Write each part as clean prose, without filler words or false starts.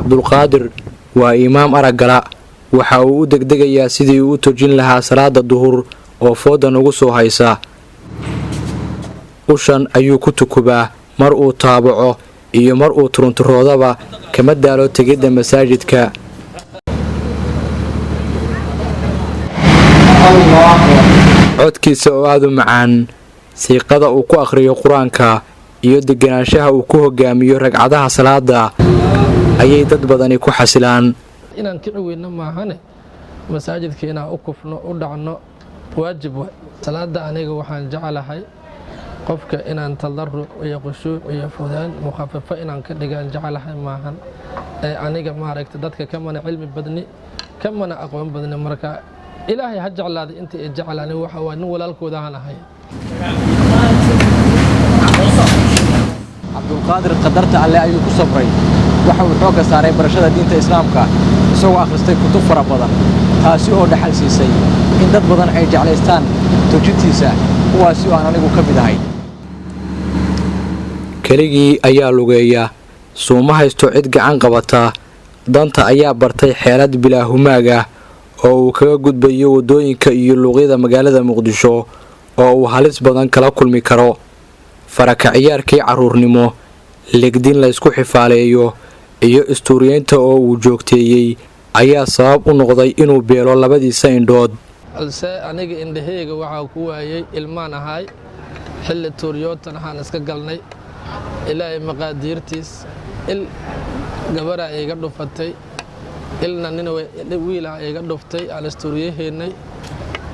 Cabdulqaadir waa imaam araggala. Waxa uu u degdegayaa sidii uu u tujin lahaa salaada duhur oo foodan ugu soo haysa. Ushan ayuu ku tukubaa. Mar uu taabaco iyo mar uu turunturoodaba, kama daalo tegidda masaajidka. Codkiisa oo aada u macaan, siiqada uu ku akhriyo Qur-aanka iyo deganaanshaha uu ku hogaamiyo ragcadaha salaada ayay dad badani ku xasilaan. Inaan kici weyno maahane, masaajidka inaan u kufno, u dhacno waajib waay. Salaada aniga waxaan jeclahay qofka inaan tadaruc iyo khushuuc iyo fudaan mukhafafo inaan ka dhigaan jeclahay maahan ee aniga maaragta dadka kamana cilmi badni, kamana aqoon badni. Marka Ilaahay ha jeclaaday inta i jecel. Aniga waxa waa nin walaalkoodahan ahay. Cabdulqaadir qadarta Alle ayuu ku sabray. Waxa uu xoogga saaray barashada diinta Islaamka, isagoo akhristay kutub fara badan, taasi oo dhaxal siisay in dad badan ay jeclaystaan tujintiisa, kuwaasi oo aan anigu ka mid ahay. Keligii ayaa lugeeya, suuma haysto cid gacan qabata. Danta ayaa bartay xeelad bilaa humaag ah oo uu kaga gudbayo waddooyinka iyo luuqyada magaalada Muqdisho oo uu halis badan kala kulmi karo. Faraka ciyaarkii carruurnimo, legdin laysku xifaaleeyo iyo istuuriyeynta oo uu joogteeyey ayaa sabab u noqday inuu beelo labadiisa indhood. Balse aniga indhaheyga waxaa ku waayey ilmaan ahaay, xilli tuuryootan ahaan iska galnay. Ilaahay maqaadiirtiis, il gabaraa iiga dhufatay, ilna nin wiilaha iiga dhuftay aan istuuriyahaynay.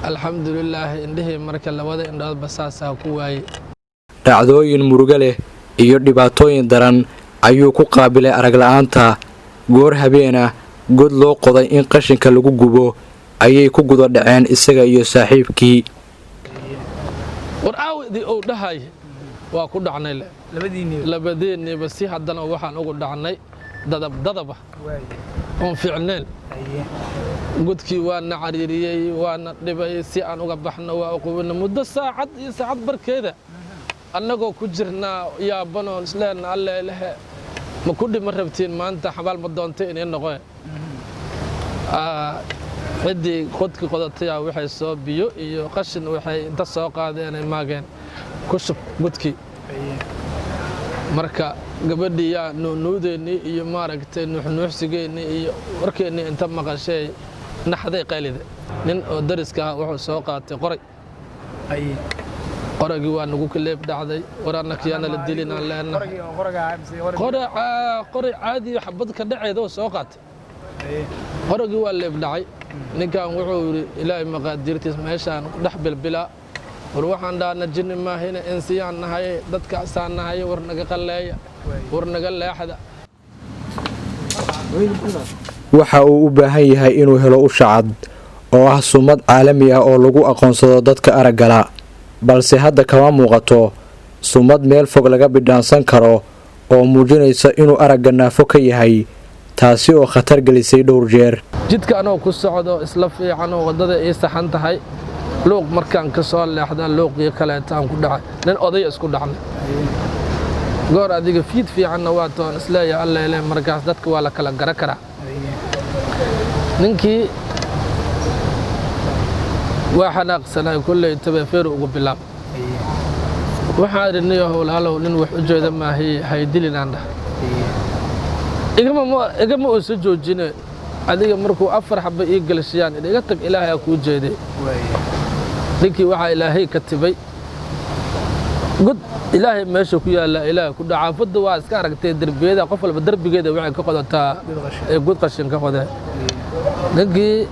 Alxamdulilaahi, indhihii marka labada indhoodba saasaa ku waayey. Dhacdooyin murugo leh iyo dhibaatooyin daran ayuu ku qaabilay aragla'aanta. Goor habeena, god loo qoday in qashinka lagu gubo ayay ku guda dhaceen isaga iyo saaxiibkii. War aawdii uu dhahay waa ku dhacnay le labadeenniiba si. Haddana waxaan ugu dhacnay dadab dadaba oon fiicneen. Godkii waana cariiriyey, waana dhibay. Si aan uga baxno waa uqubina muddo saacad iyo saacad barkeeda annagoo ku jirnaa, yaabanoon isleenna, Alleelehe, ma ku dhima rabtiin maanta, xabaal ma doontay inay noqoe. Ciddii qodkii qodataya waxay soo biyo iyo qashin waxay inta soo qaadeenay maageen ku shub godkii. Marka gabadhii yaa nuunuudeennii iyo maaragtay nuuxnuuxsigeennii iyo warkeennii inta maqashee naxday, qaylide. Nin oo dariska ah wuxuu soo qaatay qoray. Qoragii waa nagu leeb dhacday. War annakiyaana la dilin aan leenahay. Qoray caadi xabad ka dhaceeda oo soo qaatay. Qoragii waa leeb dhacay. Ninkan wuxuu yidhi, Ilaahay maqaadiirtiis, meeshaan ku dhex bilbilaa. War waxaan dhahna jinni maahina, insiyaan nahaye, dadkaasaan nahaye, war naga qalleeya, war naga leexda. Waxa uu u baahan yahay inuu helo usha cad oo ah sumad caalami ah oo lagu aqoonsado dadka araggala, balse hadda kama muuqato sumad meel fog laga bidhaansan karo oo muujinaysa inuu aragga naafo ka yahay, taasi oo khatar gelisay dhowr jeer. Jidka anoo ku socdo isla fiicanoo waddada ii saxan tahay, luuq markaan ka soo leexda, luuqii kaleeta aan ku dhacay nin odaya isku dhacnay. Goor adiga fiid fiicanna waa toon isleeya, Alleele, markaas dadka waa la kala gara karaa. Ninkii waa xanaaqsanay, kolley tabeefeeru ugu bilaab. Waxaan idhi, niyo howlaalow, nin wax u jeeda maahiye, haydilin aan dhaha. Igama uusa joojine. Adiga markuu afar xaba ii gelshiyaan, iga tag, Ilaahay aa kuu jeeday. Ninkii waxaa Ilaahay ka tibay god Ilaahay meesha ku yaalla Ilaahay ku dhacaafadda. Waa iska aragtay derbiyada, qof walba derbigeeda waxay ka qodataa ee god qashin ka qodee. Ninkii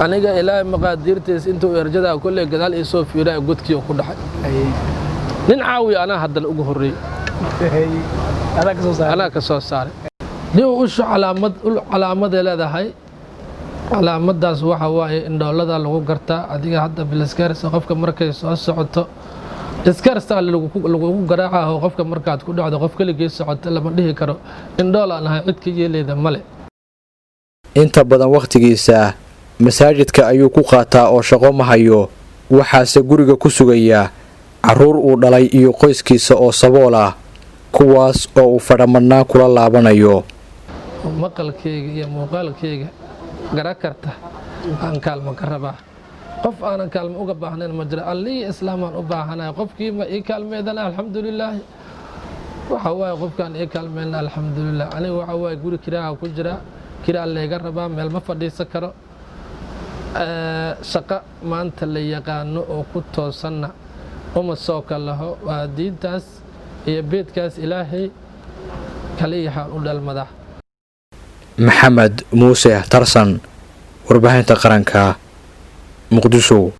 aniga Ilaahay maqaadiirtiis intuu erjadaa kolley gadaal ii soo fiiraa, godkii ku dhacay. Nin caawiya anaa haddana ugu horreeyey, anaa ka soo saaray. Nin ushu calaamad, ul calaamaday leedahay. Calaamaddaas waxa waaye indhoolada lagu gartaa. Adiga hadda bilaskarsa qofka markay soo socoto iskarsta lagugu garaacaho. Qofka markaad ku dhacdo, qof keligii socoto lama dhihi karo indhool aan ahay, cid ka yeelayda male. Inta badan wakhtigiisa masaajidka ayuu ku qaataa oo shaqo ma hayo. Waxaase guriga ku sugaya carruur uu dhalay iyo qoyskiisa oo sabool ah, kuwaas oo uu fadhamadhnaan kula laabanayo. Oo maqalkayga iyo muuqaalkayga gara karta aan kaalmo ka rabaa. Qof aanan kaalmo uga baahnayn ma jiro. Allihii islaamaan u baahanahay. Qofkiiba ii kaalmeedana, alxamdulilaahi. Waxa waaye, qofkaan ii kaalmeyna, alxamdulilah. Aniga waxa waaye, guri kiraaha ku jira, kiraa layga rabaa, meel ma fadhiisan karo. Shaqo maanta la yaqaano oo ku toosanna uma soo kalaho. Waa diintaas iyo beedkaas Ilaahay kaliyahaan u dhalmadaa. Maxamed Muuse Tarsan, Warbaahinta Qaranka, Muqdisho.